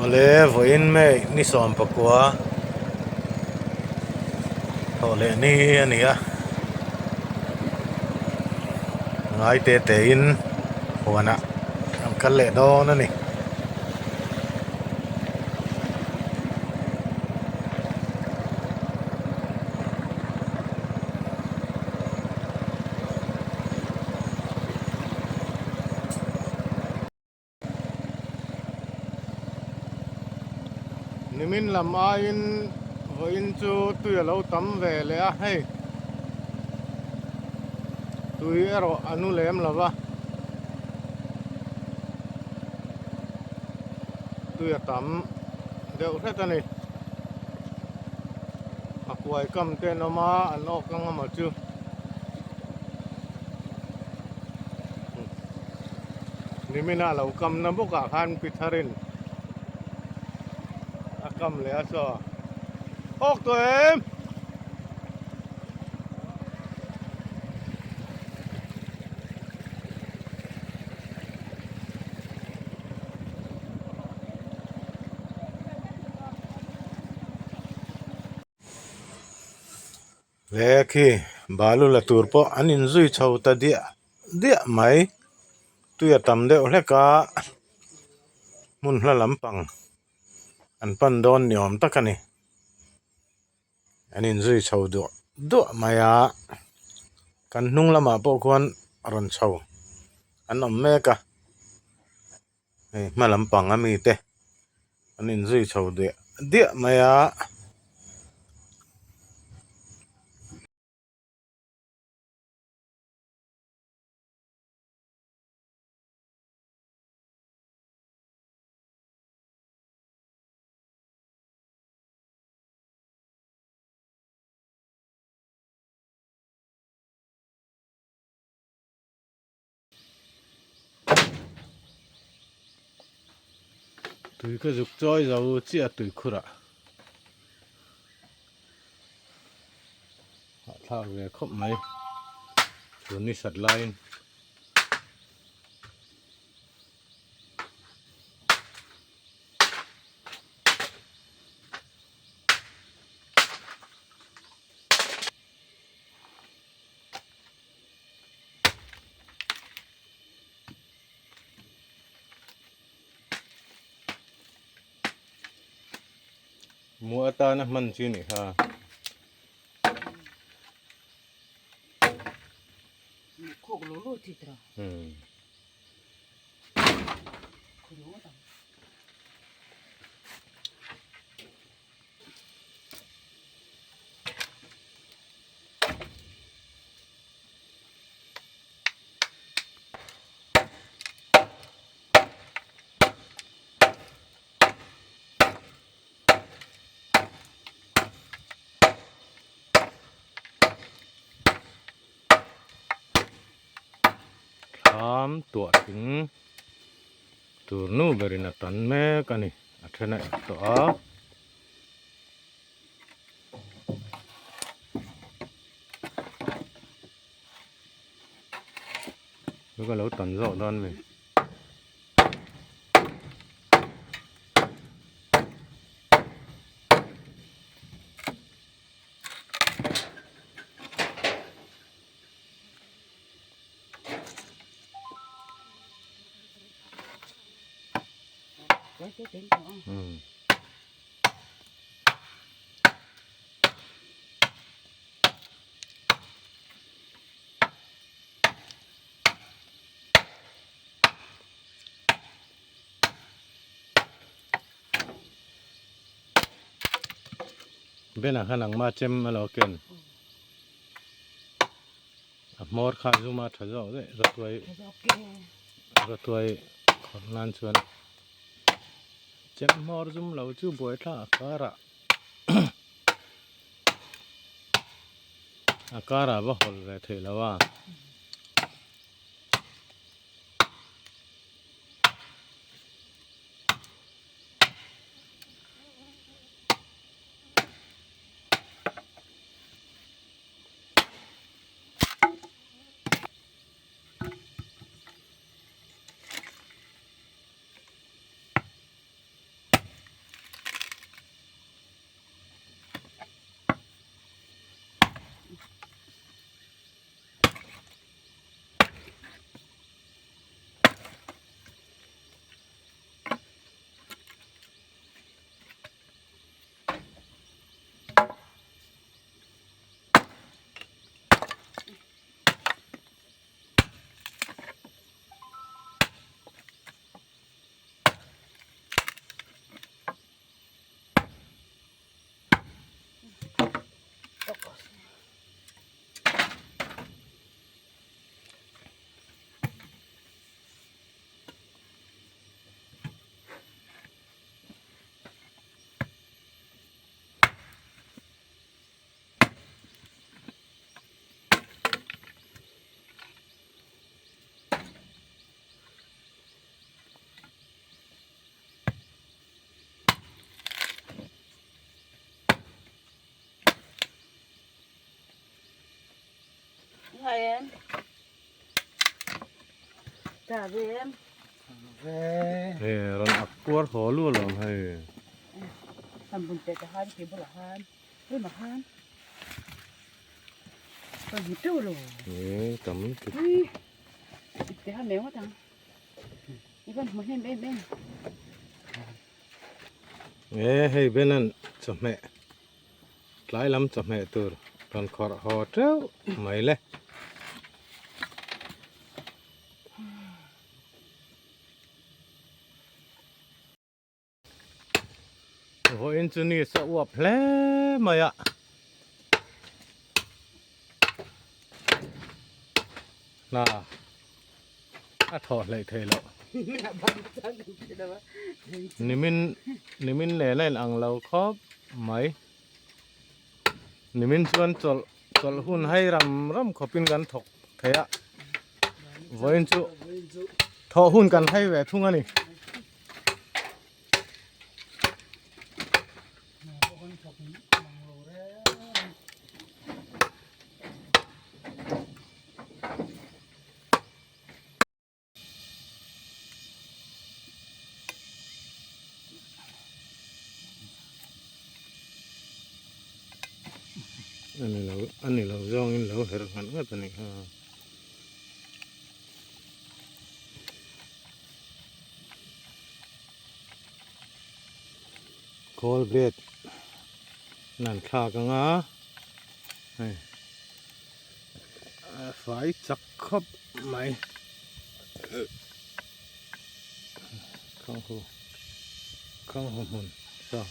Awle vawiin May ni 19 thawh leh ni a ni a ngai te te in huanah an kal leh dawn a ni. Nimin lam aiin vawiin chu tui a lo tam ve leh a hei tui erawh a nu lem lo va tui a tam deuh hret a ni a kuai kam te an awm a an awk ang emaw chu. Nimina lo kamna bawkah khan pi tharin a kam leh a saw awk tawh em He khi balu la tur pawh an inzui chho ta diah diah mai tui a tam deuh hlek a hmun hla lampang an pan dawn ni awm tak a ni an inzui chho duah duah mai a kan hnung lamah pawh khuan rawn chho an awm mek a. Hei hma lampang a mite an inzui chho diah diah mai a. Tui ka zuk chawi zo chiah a tui khur ah hahthlak ve khawp mai tun ni sat laiin. Mu atana hman chi ni kha. Khok lo lo chi tra. Thlam tuah thing tur nu berin a tan mek a ni a then a ep tawh a. Chu ka lo tan zawk dawn mi. Bena khan ang ma chem a lo ken a hmawr kha zum a tha zawk daih rawtuai rawtuai khawrh nan chuan chem hmawr zum lo chu buaithlak a karah A karah va hawl ve theih lo a. em? Tha ve em? He rawn ak kuar haw lu alawm hei. An bun teh ta han ke bulah han hei han ka hmu teuh lo. He tam lutuk. Ui ipte ha meng ngawt ang. I van hmu hnem em em. He hei Benan chawhmeh Tlai lam chawhmeh tur rawn khawrh haw teuh mai le. Vawiin chu ni sa uap hle mai a. Hna a thawh hleih theih loh. Nimin nimin nen a inang lo khawp mai. Nimin chuan chawlh chawlh hun hai ram ram khawpin kan thawk thei a. Vawiin chu thawh hun kan hai ve thung a ni. Ani lo ani lo zawngin lo herh nghat nghat a ni kha. Colgate nan thlak anga hei a fai chak khawp mai khanghu khanghu hmun saw.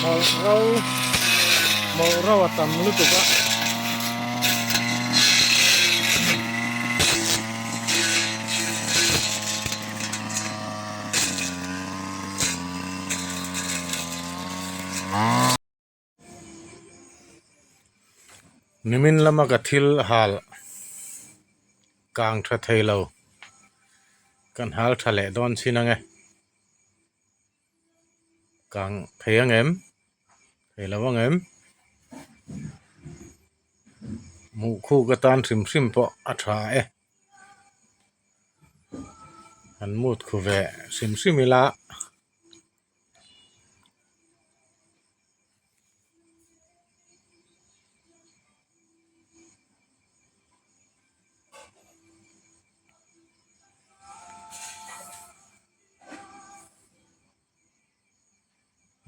Mawlh ro mawlh ro a tam lutuk a. Nimin lama ka thil hal kang tha thei lo kan hal tha leh dawn chin ang e kang thei ang em thei lo ang em muhkhuk atan hrim hrim pawh a tha e. An mut khu ve hrim hrim ila.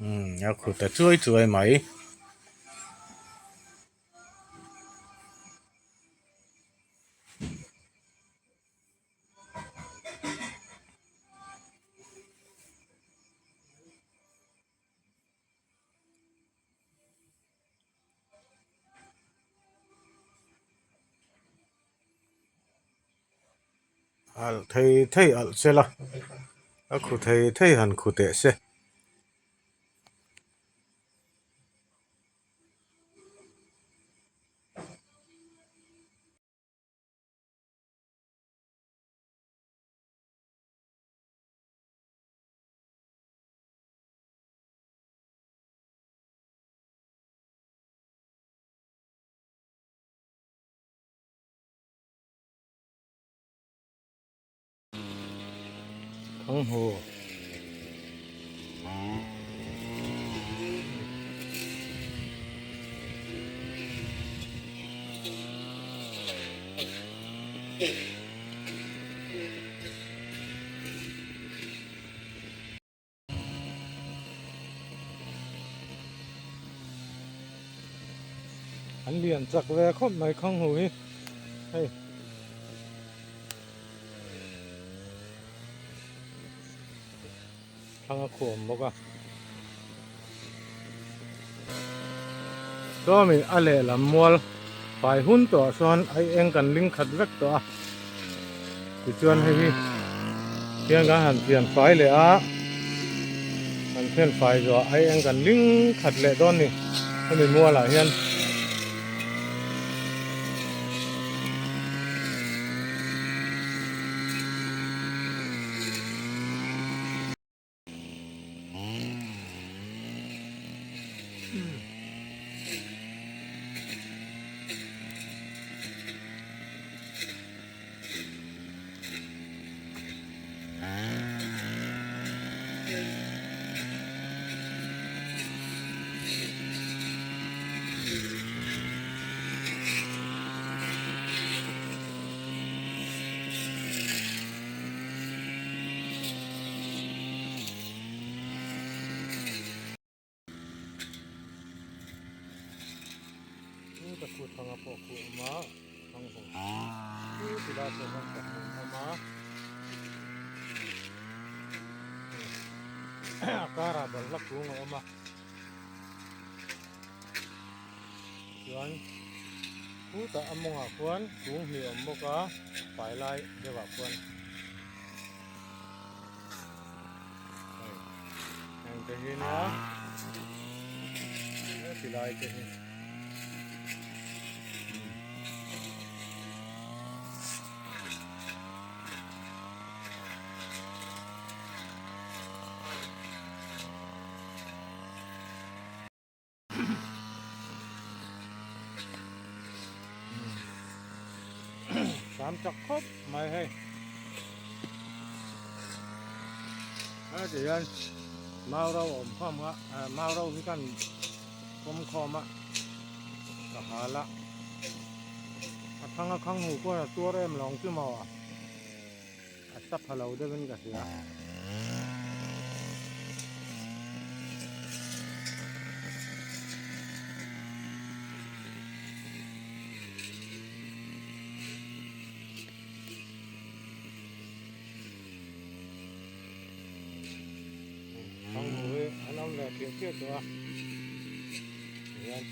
Umm a khu ta chuai chuai mai. Alh thei thei alh se la a khu thei thei han khu teh se. Thanghaw. An lian chak ve khawp mai khanghu hi hei. Thlang a khuam bawk a. Sawmi a lehlam mual fai hun tawh ah sawn a eng kan ling khat vek tawh a tichuan hei hi hian kan han thian fai leh a kan thian fai zawh ah a eng kan ling khat leh dawn a ni hemi mual ah hian. Ka khu thanga pawh khu awm a thang ho chu ti lai pawh hian pahnih an awm a a karah balhla kung a awm a chuan khutah a mawngah khuan kung hnih a awm bawk a fai lai deuh ah khuan hei heng te hi nia heti lai te hi. Sam chak khawp mai hei heti hian mau ro a awm khawm a mau ro hi khan pawm khawm a ka hal a a thang a khang hu khuan a tuar em lawng chu maw a sa pha lo deuh in ka hria. Thang hu hi an awm ve phiah phiah tawh a tihian.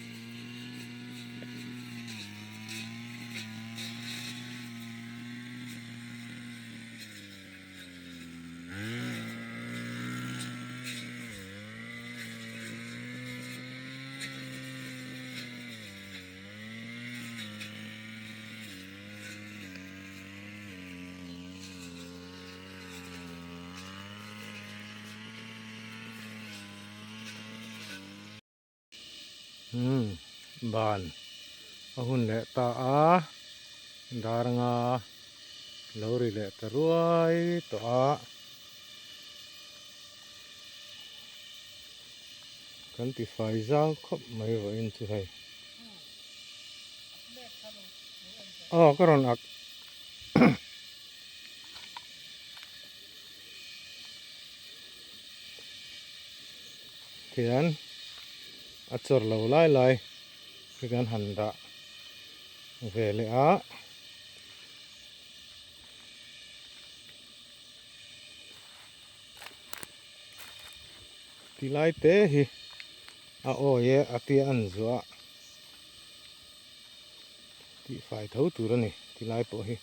Umm ban a hun leh ta a dar anga lo ri leh ta ruai tawh a kan ti fai zau khawp mai vawiin chu hei aw ka rawn ak. Tihian a chawr lo lai lai hi kan han dah ve leh a. Ti lai te hi a awi e a tia an zuah a tih fai tho tur a ni ti lai pawh hi.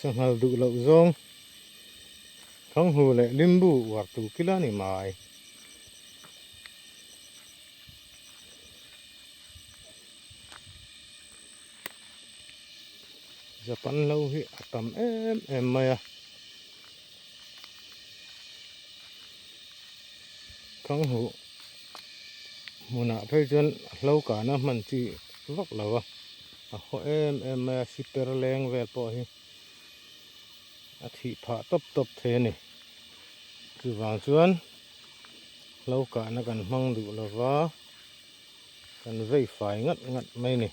Sanghal duh loh zawng Thanghu leh Limbu uar tu kila ni mai. Japan lo hi a tam em em mai a. Khanghu hmunah phei chuan hlo kahna hman chi vak lo a, a haw em em mai a, siper leng vel pawh hi a thih phah tawp tawp thei a ni. Chuvang chuan hlo kahna kan hmang duh lo va, kan vei fai ngat ngat mai a ni.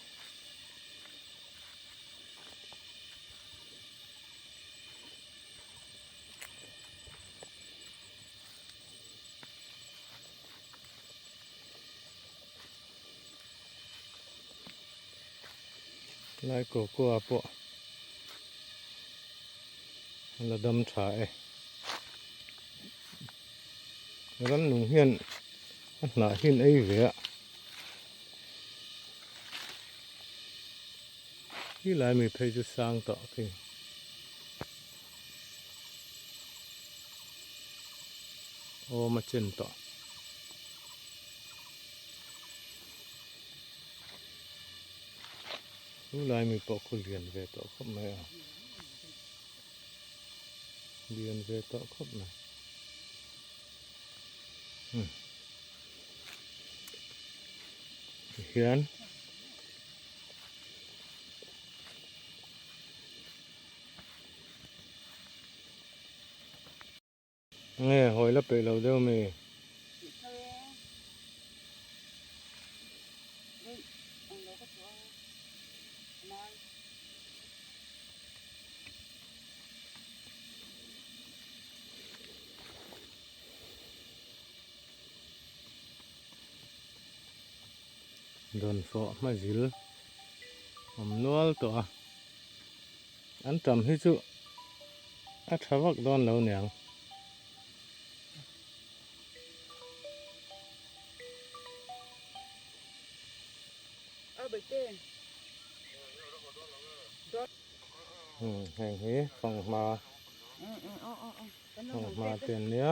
Lai cocoa pawh a la dam tha e rannung hian a hnah hi an ei ve a ti lai mi phei chu sang tawh khi. Awm a chen tawh. Chu lai mi pawh khu lian ve tawh khawp mai a. Lian ve tawh khawp mai. Hmm. Hian Nge hawi la peih lo deuh mi? Dawnfawh hmazil awm nual tawh a. An tam hi chu a tha vak dawn lo niang. Heng hi fanghma fanghma te an nia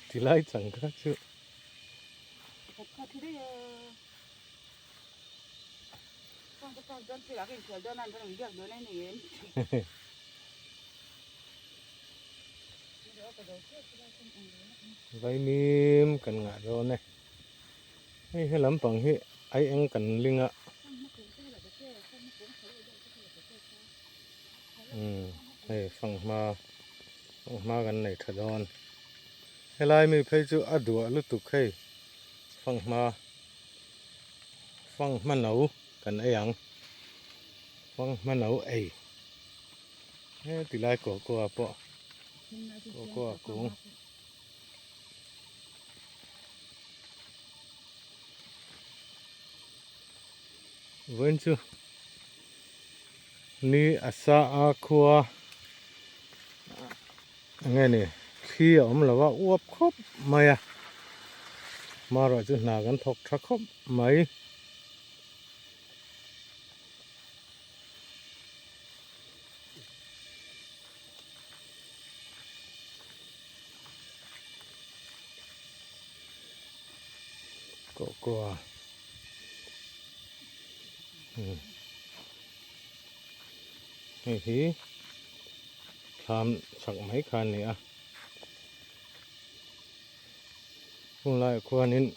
tilai chang kha chu. Vaimim kan ngah dawn e. Hei he lampang hi ai eng kan ling a. Umm hei fanghma fanghma kan nei tha dawn. Helai mi phei chu a duah lutuk hei fanghma. Fanghma no kan ei ang. Fanghma no ei. He tilai cocoa pawh cocoa kung. Vawiin chu ni a sa a khua eng nge ni thli a awm lo a uap khawp mai a hmarawh chu hna kan thawk tha khawp mai. Cocoa hei hi thlam chak mai kha a ni a hung laiah khuanin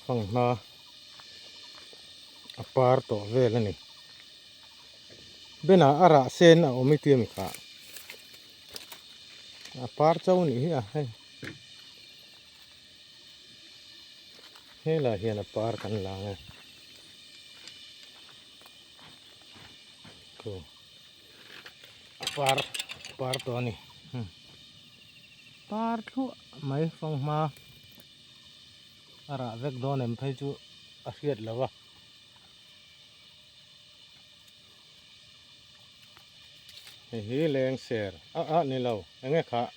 fanghma a par tawh vel a ni benah a rah sen a awm i tia mi kha a par chauh a nih hi a hei helaiah hian a par kan lang e. A par par tawh a ni par thluah mai fanghma a rah vek dawn em phei chu a hriat lo a hei hi leng ser a ah ni lo eng nge khah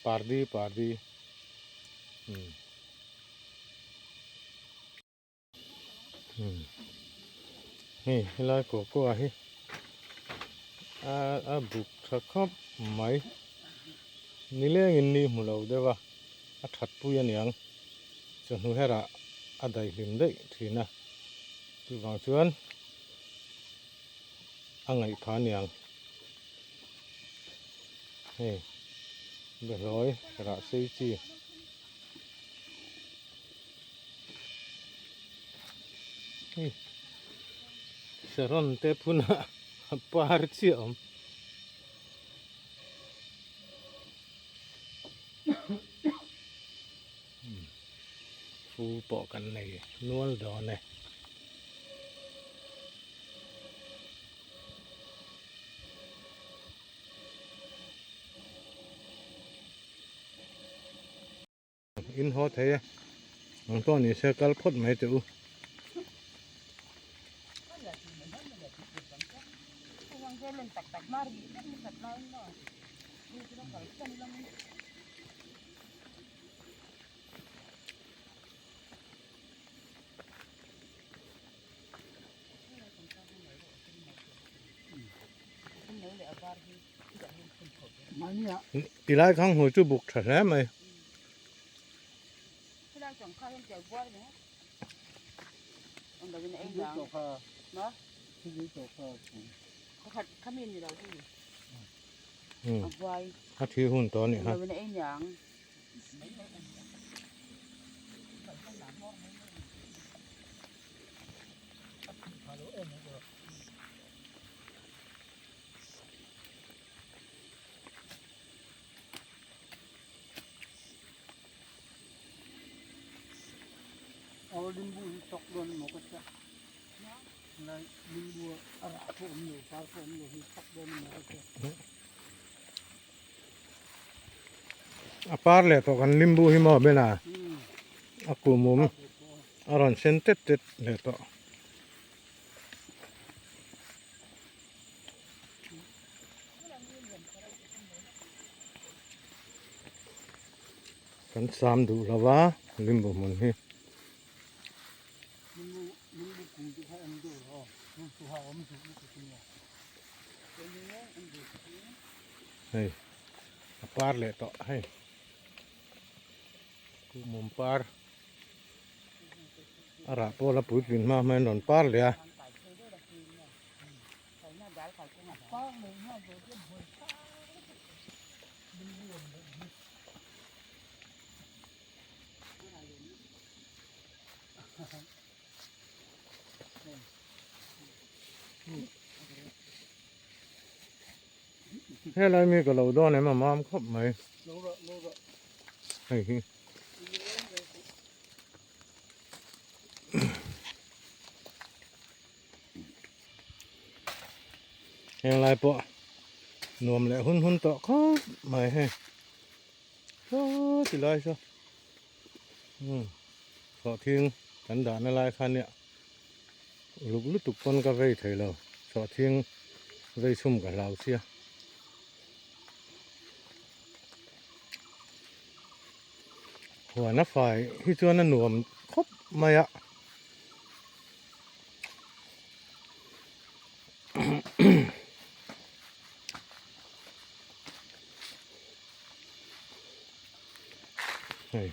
pardi pardi umm. Hei helai cocoa hi a buk tha khawp mai nilengin ni hmu lo deuh a a that pui aniang chawhnu herah a daihlim daih thin a chuvang chuan a ngaih pha aniang. Hei behlawi rah sei chi. Hei saron te phunah a par chiah a awm. Fu pawh kan nei nual dawn e. In haw thei e ang pawh ni se kal phawt mai teh u. Tilai khang hmu chu buk tha hle mai. A thi hun tawh a nih kha. A par leh tawh kan limbu hi maw bena a kum awm a rawn sen tet tet leh tawh. Kan sam duh lo va limbu hmun hi. Hei a par leh tawh hei kuhmum par a rah pawh la puitlin hma hma in rawn par leh a. Helai mi ka lo dawn em a mam khawp mai hei hi. Heng lai pawh nuam leh hun hun tawh khawp mai hei saw ti lai saw umm sawhthing kan dahna lai kha nia uluk lutuk pawn ka vei thei lo sawhthing vei chhum ka hlau sia. Huan a fai hi chuan a nuam khawp mai a. Hei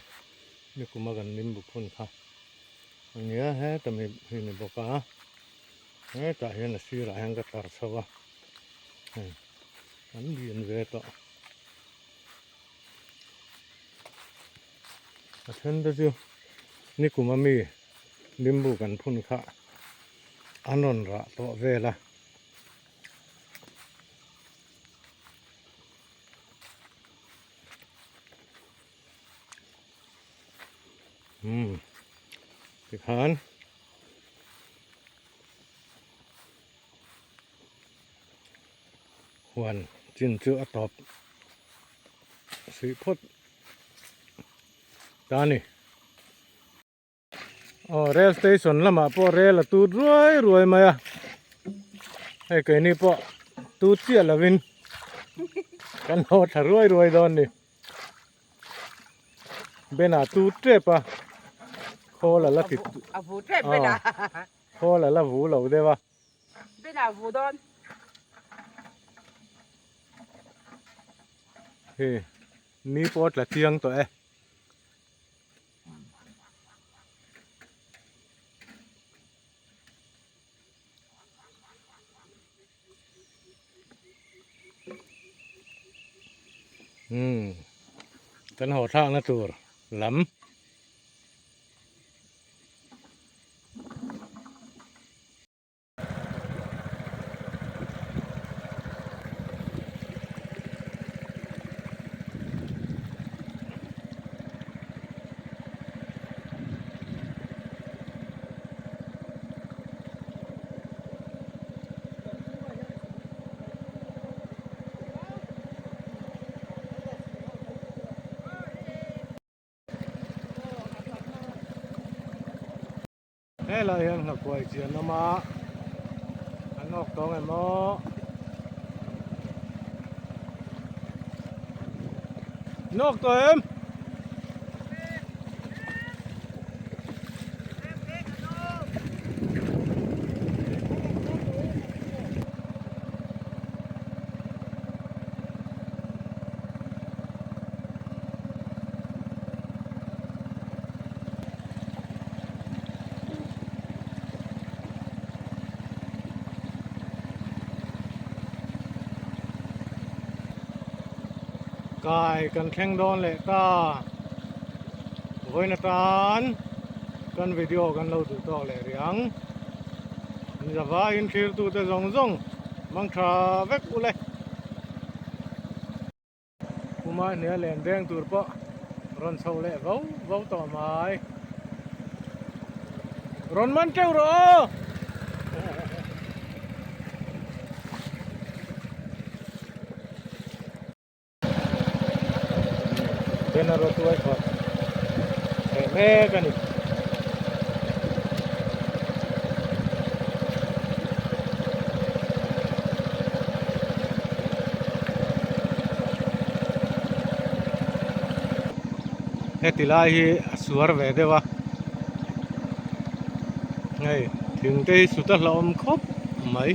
nikuma kan limbu phun kha a nia heta mi hi ni bawk a hetah hian a sirah hian ka tlar chho a hei an lian ve tawh a then te chu nikuma mi limbu kan phun kha an rawn rah tawh vel a. Umm tikhan huan chin chu a tawp suih phawt ta a ni. Aw rail station lamah pawh rail a tut ruai ruai mai a hei keini pawh tut chiah lovin kan haw thla ruai ruai dawn ni Ben ah tut tep a khawl a la ti a vu tep Ben ah khawl a la vu lo deuh a Ben ah vu dawn hei ni pawh a tla chiang tawh e. Umm kan haw thlakna tur lam. Helai hian hlakuai chi an awm a, an awk tawng em aw. An awk tawh em? Kai kan thleng dawn leh ta vawiin atan kan video kan lo duh tawk leh rih ang zavaiin thirtute zawng zawng mang tha vek ule. Kuma hnuaia len deng tur pawh rawn chho leh vo vo tawh mai. Rawn man teuh rawh aw! Banner a tuai khawp leh mek a ni. Heti lai hi a suar ve deuh a hei thing te hi sut a hlauhawm khawp mai.